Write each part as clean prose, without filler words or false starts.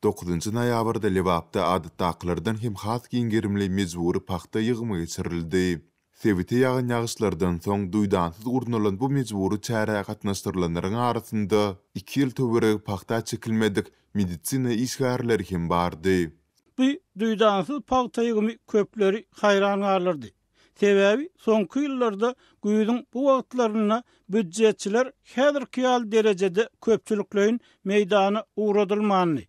Dokuzynjy noýabrda Lebapda adatdakylardan hem has giň gerimli mejbury pagta ýygymy geçirildi. Sebite ýagan ýagyşlardan soň duýdansyz gurnalan bu mejbury çärä gatnaşdyrylanlaryň arasynda iki ýyl töweregi pagta çekilmedik medisina işgärleri hem bardy. Bu duýdansyz pagta ýygymy köpleri haýran galdyrdy. Sebäbi soňky ýyllarda güýzüň bu wagtlarynda býujetçiler häzirki ýaly derejede köpçülikleýin meýdana ugradylmandy.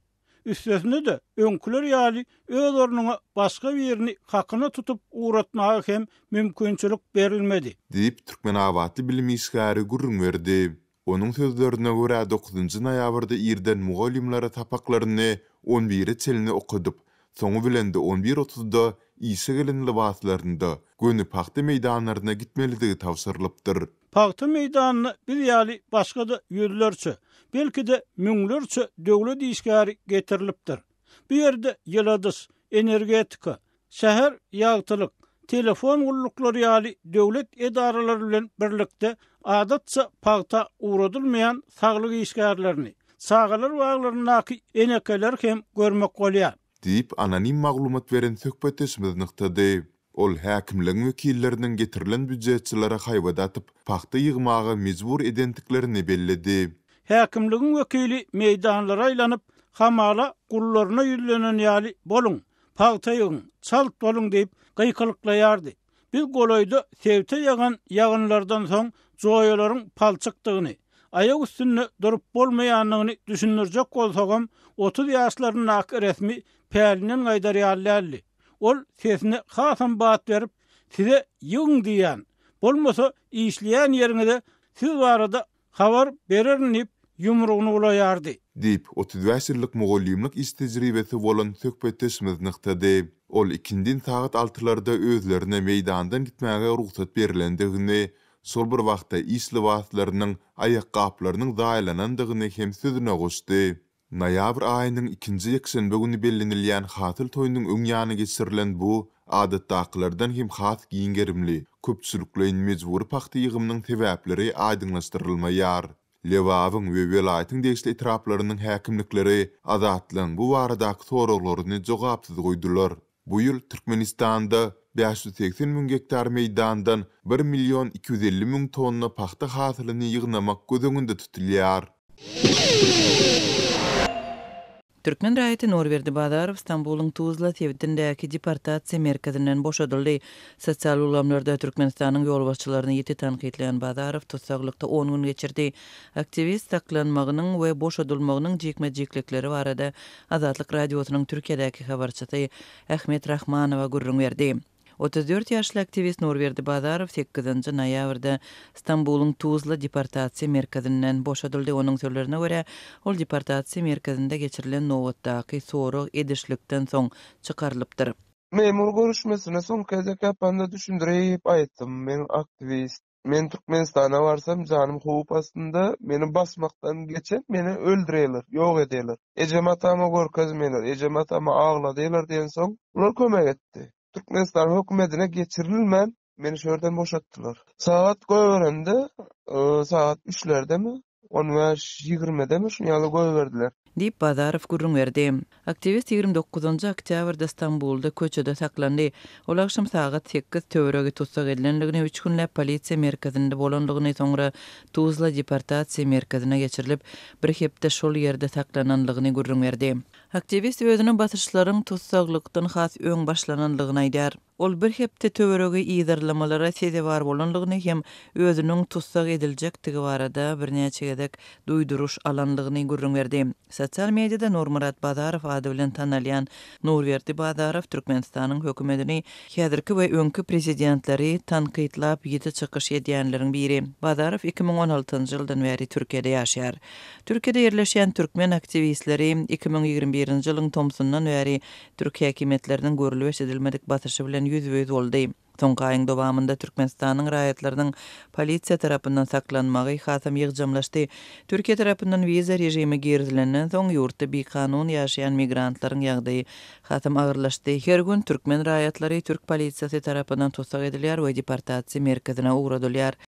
Üstesine-de, öňküler ýaly öz ornuňa başga birini hakyna tutup ugratmaga hem mümkinçilik berilmedi. Diýip, türkmenabatly bilim işgäri gürrüň berdi. Onuň sözlerine görä, dokuzynjy noýabrda irden mugallymlara sapaklaryny on bire çenli okadyp, soňy bilen-de on bir otuzda işe gelen lybaslarynda göni pagta meýdanlaryna gitmelidigi tabşyrylypdyr. Pagta meýdanyna biz ýaly başga-da ýüzlerçe, belki-de müňlerçe döwlet işgäri getirilipdir. Bu ýerde ýyladyş, energetika, Şäher ýagtylyk, telefon gulluklary ýaly döwlet edaralary bilen birlikde adatça pagta ugradylmaýan saglyk işgärlerini, çagalar baglaryndaky enekeleri hem görmek bolýar. Diýip, anonim maglumat beren söhbetdeşimiz nygtady. Ol häkimligiň wekilleriniň getirilen býujetçilere haýbat atyp, pagta ýygmaga mejbur edendiklerini belledi. Häkimligiň wekili meýdanlara aýlanyp, hamala gullaryna ýüzlenen ýaly, Boluň, Pagta ýygyň, çalt boluň diýip, gykylyklaýardy. Biz golaýda sebite ýagan ýagynlardan soň joýalaryň palçykdygyny, aýak üstünde durup bolmaýandygyny düşündirjek bolsagam, 30 ýaşlaryndaky resmi pälinden gaýdar ýaly däldi. Ol sesine hasam bat berip, Size ýygyň diýýän, bolmasa işleýän ýeriňize siz barada Habar bererin diýip, ýumrugyny bulaýardy. Diýip, 35 ýyllyk mugallymlyk iş tejribesi bolan söhbetdeşimiz nygtady. Ol ikindin sagat altylarda özlerine meýdandan gitmäge rugsat berlendigini, şol bir wagtda iş lybaslarynyň, aýakgaplarynyň zaýalanandygyny hem sözüne goşdy. Noýabr aýynyň ikinji ýekşenbe güni bellenilýän Hasyl toýunyň öň ýany geçirilen bu, adatdakylardan hem has giň gerimli, köpçülikleýin mejbury pagta ýygymynyň sebäpleri aýdyňlaşdyrylmaýar. Lebabyň we welaýatyň degişli etraplarynyň häkimlikleri Azatlygyň bu baradaky soraglaryny jogapsyz goýdular. Bu ýyl Türkmenistanda 580 müň gektar meýdandan bir million 250 müň tonna pagta hasylyny ýygnamak göz öňünde tutulýar. Türkmen raýaty Nurberdi Bazarow Stambulyň Tuzla sebitindäki deportasiýa merkezinden boşadyldy. Sosial ulgamlarda Türkmenistanyň ýolbaşçylaryny ýiti tankytlaýan Bazarow tussaglykda on gün geçirdi. Aktiwist saklanmagynyň we boşadylmagynyň jikme-jiklikleri barada Azatlyk Radiosynyň Türkiýedäki habarçysy Ahmet Rahmanowa gürrüň berdi. 34 ýaşly aktiwist Nurberdi Bazarow sekizinji noýabrda Stambulyň Tuzla deportasiýa merkezinden boşadyldy. Onuň sözlerine görä, ol deportasiýa merkezinde geçirilen nobatdaky sorag edişlikden soň çykarylypdyr. Memur görüşmesine soňky gezek ýapanda düşündirip aýtdym, men aktiwist, Men Türkmenistana barsam janym howp astynda, meni basmakdan geçen meni öldürerler, ýok ederler. Ejem-atama görkezmeýärler, ejem-atama agladýarlar diýensoň, bular kömek etdi. Türkmenistan hökümetine geçirilmän meni şu ýerden boşatdylar. Sagat goýberende, sagat üçlerdemi, On bäş ýigrimidemi şuny ýaly goýberdiler. Diýip, Bazarow gürrüň berdi. Aktiwist 29 oktýabrda Stambulda köçede saklandy. Ol agşam sagat sekiz töweregi tussag edilendigini, üç günläp polisiýa merkezinde bolandygyny, soňra Tuzla deportasiýa merkezine geçirilip, bir hepde şol ýerde saklanandygyny gürrüň berdi. Aktiwist özüne basyşlaryň tussaglykdan has öň başlanandygyny aýdýar. Ol bir hepde töweregi yzarlamalara sezewar bolandygyny hem özüniň tussag ediljekdigi barada birnäçe gezek duýduryş alandygyny gürrüň berdi. Sosial mediada Nurmyrat Bazarow ady bilen tanalýan Nurberdi Bazarow Türkmenistanyň hökümetini, häzirki we öňki prezidentleri tankytlap ýiti çykyş edýänleriň biri. Bazarow 2016-njy ýyldan bäri Türkiýede ýaşaýar. Türkiýede ýerleşýän türkmen aktiwistleri 2021-nji ýylyň tomsundan bäri Türk häkimiýetleriniň görlüp-eşidilmedik basyşy bilen ýüzbe-ýüz boldy. Soňky aýyň dowamynda Türkmenistanyň raýatlarynyň polisiýa tarapyndan saklanmagy hasam ýygjamlaşdy. Türkiýe tarapyndan wiza režimi girizilenden soň, ýurtda bikanun ýaşaýan migrantlaryň ýagdaýy hasam agyrlaşdy. Her gün türkmen raýatlary türk polisiýasy tarapyndan tussag edilýär we deportasiýa merkezine ugradylýar.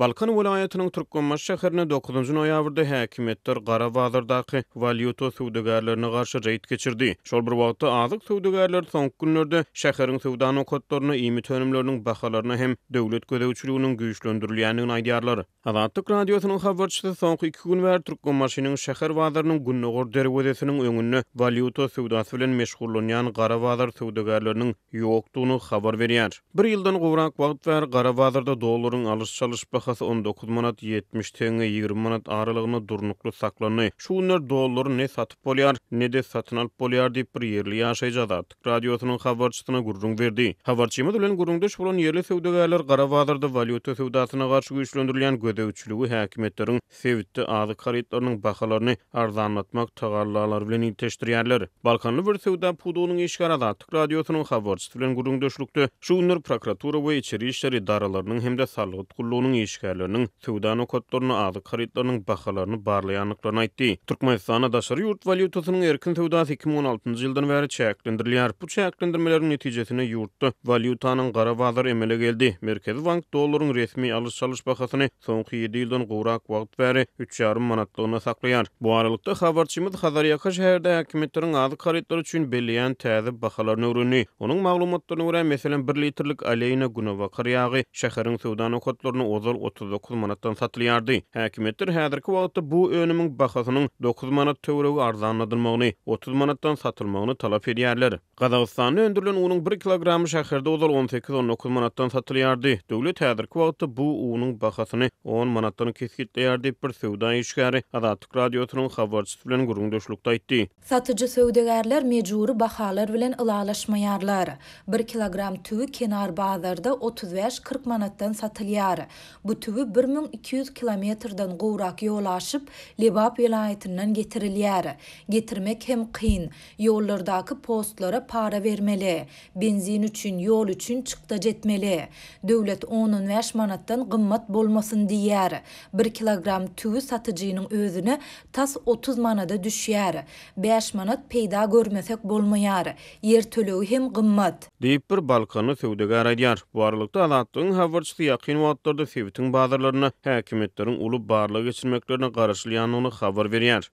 Balkan welaýatynyň Türkmenbaşy şäherinde dokuzynjy noýabrda häkimiýetler gara bazardaky walýuta söwdagärlerine garşy reýd geçirdi. Şol bir wagtda, azyk söwdagärleri soňky günlerde şäheriň söwda nokatlarynda iýmit önümleriniň bahalaryna hem döwlet gözegçiliginiň güýçlendirilýändigini aýdýarlar. Azatlyk Radiosynyň habarçysy soňky iki gün bäri Türkmenbaşynyň şäher bazarynyň gündogar derwezesiniň öňünde walýuta söwdasy bilen meşgullanýan gara bazar söwdagärleriniň ýokdugyny habar berýär. Bir ýyldan gowrak wagt bäri gara bazarda dollaryň alyş-çalyş bahasy 19 manat 70 teňňe, 20 manat aralygynda durnukly saklandy. Şu günler dollary ne satyp bolýar, ne-de satyn alyp bolýar diýip, bir ýerli ýaşaýjy Azatlyk Radiosynyň habarçysyna gürrüň berdi. Habarçymyz bilen gürrüňdeş bolan ýerli söwdagärler gara bazarda walýuta söwdasyna garşy güýçlendirilýän gözegçiligi häkimiýetleriň sebitde azyk harytlarynyň bahalaryny arzanlatmak tagallalary bilen ilteşdirýärler. Balkanly bir söwda pudagynyň işgäri Azatlyk Radiosynyň habarçysy bilen gürrüňdeşlikde şu günler prokuratura we içeri işler edaralarynyň hem-de salgyt gullugynyň işgärleriniň söwda nokatlarynda azyk harytlarynyň bahalaryny barlaýandyklaryny aýtdy. Türkmenistanda daşary ýurt walýutasynyň erkin söwdasy 2016-njy ýyldan bäri çäklendirilýär. Bu çäklendirmeleriň netijesinde ýurtda walýutanyň gara bazary emele geldi. Merkezi bank dollaryň resmi alyş-çalyş bahasyny soňky ýedi ýyldan gowrak wagt bäri üç ýarym manatlygyna saklaýar. Bu aralykda, habarçymyz Hazarýaka şäherde häkimiýetleriň azyk harytlary üçin belleýän täze bahalaryny öwrendi. Onuň maglumatlaryna görä, meselem, bir litrlik Aleýna günebakar ýagy şäheriň söwda nokatlarynda ozal 39 manatdan satylýardy. Häkimiýetler häzirki wagtda bu önümiň bahasynyň dokuz manat töweregi arzanladylmagyny, 30 manatdan satylmagyny talap edýärler. Gazagystanda öndürilen unuň bir kilogramy şäherde ozal on sekiz-on dokuz manatdan satylýardy. Döwlet häzirki wagtda bu unuň bahasyny on manatdan kesgitleýär diýip, bir söwda işgäri Azatlyk Radiosynyň habarçysy bilen gürrüňdeşlikde aýtdy. Satyjy söwdagärler mejbury bahalar bilen ylalaşmaýarlar. Bir kilogram tüwi kenar bazarda 35-40 manatdan satylýar. Bu tüwi 1200 kilometrden gowrak ýol aşyp, Lebap welaýatyndan getirilýär. Getirmek hem kyn. Ýollardaky postlara para bermeli. Benzin üçin, ýol üçin çykdajy etmeli. Döwlet on-on bäş manatdan gymmat bolmasyn diýýär. Bir kilogram tüwi satyjynyň özüne tas 30 manada düşýär. Bäş manat peýda görmesek bolmaýar. Ýer tölegi hem gymmat. Diýip, bir balkanly söwdagär aýdýar. Bu aralykda, Azatlygyň habarçysy ýakyn wagtlarda sebitiň bazarlarynda häkimiýetleriň uly barlag geçirmeklerine garaşylýandygyny habar berýär.